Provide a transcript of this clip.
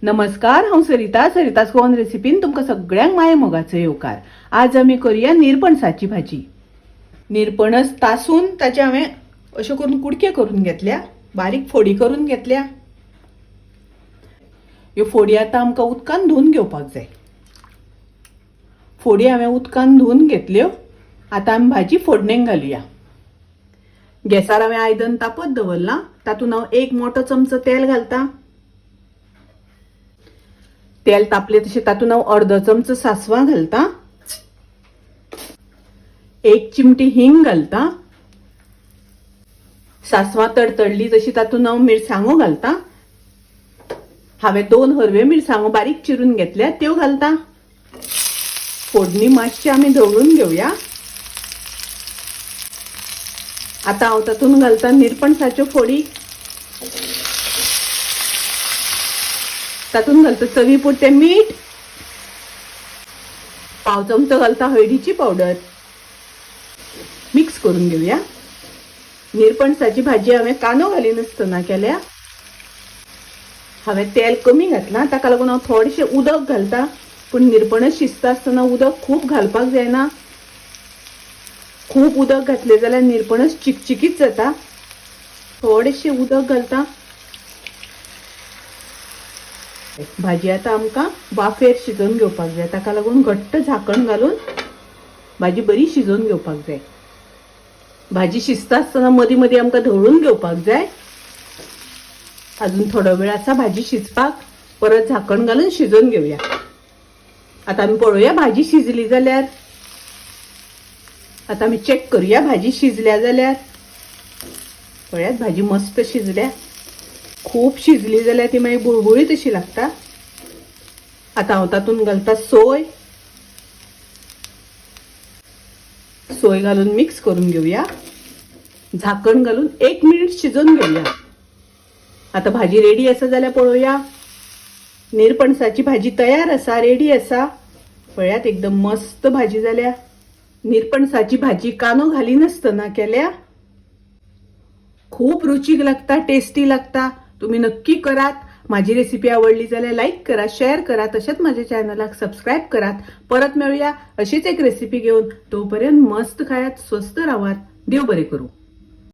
नमस्कार, हांव सरिता. सरिता's गोवन रेसिपीन तुमकां सगळ्यांक माये मोगाचो येवकार. आज आमी करुया निरपणसाची भाजी. निरपणस तासून ताचे हांवें अश्यो करून कुडके करून घेतल्या, बारीक फोडी करून घेतल्या. ह्यो फोडी आतां आमकां उदकान धुवन घेवपाक जाय. फोडी हांवें उदकान धुवन घेतल्यो. आतां आमी भाजी फोडणेक घालुया. गॅसार हांवें आयदन तापत दवरलां. तातूंत हांव एक मोटो चमचो तेल घालता. तेल तापले तशें तातूंत हांव अर्दो चमचो सासवां घालता, एक चिमटी हिंग घालता. सासवां तडतडली तशी तातूंत हांव मिरसांगो घालता. हांवें 2 हरव्यो मिरसांगो बारीक चिरून घेतल्या, त्यो घालता. फोडणी मातशी आमी धवळून घेवया. आतां हांव तातूंत घालता निरपणसाच्यो फोडी. तातूंत घालता चवी पुरतें मीठ, पाव चमचो घालता हळदीची पावडर. मिक्स करून घेवया. निरपणसाची भाजी हांवें कांदो घालिनासतना केल्या. हांवें तेल कमी घातलां, ताका लागून हांव थोडेशें उदक घालता. पूण निरपणस शिजता आसतना उदक खूब घालपाक जायना. खूब उदक घातलें जाल्यार निरपणस चिकचिकीत जाता. थोडेशें उदक घालता. भाजी आतां आमकां वाफेर शिजोवन घेवपाक जाय. ताका लागून घट्ट झाकण घालून भाजी बरी शिजोवन घेवपाक जाय. भाजी शिजता आसतना मदीं मदीं आमकां धवळून घेवपाक जाय. अजून थोडो वेळ आसा भाजी शिजपाक. परत झाकण घालून शिजोवन घेवया. आतां आमी पळोवया भाजी शिजली जाल्यार. आतां आमी चॅक करुया भाजी शिजल्या जाल्यार. पळयात, भाजी मस्त शिजल्या. खूब शिजली जाल्यार ती मागीर बुळबुळीत अशी लागता. आतां हांव तातूंत घालता सोय. सोय घालून मिक्स करून घेवया. झाकण घालून 1 मिनिट शिजोवन घेवया. आतां भाजी रेडी आसा जाल्यार पळोवया. निरपणसाची भाजी तयार आसा, रेडी आसा. पळयात, एकदम मस्त भाजी जाल्या. निरपणसाची भाजी कांदो घालिनासतना केल्या. खूब रुचीक लागता, टेस्टी लागता. तुम्ही नक्की करात. माझी रेसिपी आवडली जाल्यार लाईक करा, शेअर करा, तशेंच माझ्या चॅनलाक सबस्क्राईब करात. परत मेळूया अशीच एक रेसिपी घेवन. तोपर्यंत मस्त खायात, स्वस्थ रावात. देव बरें करूं.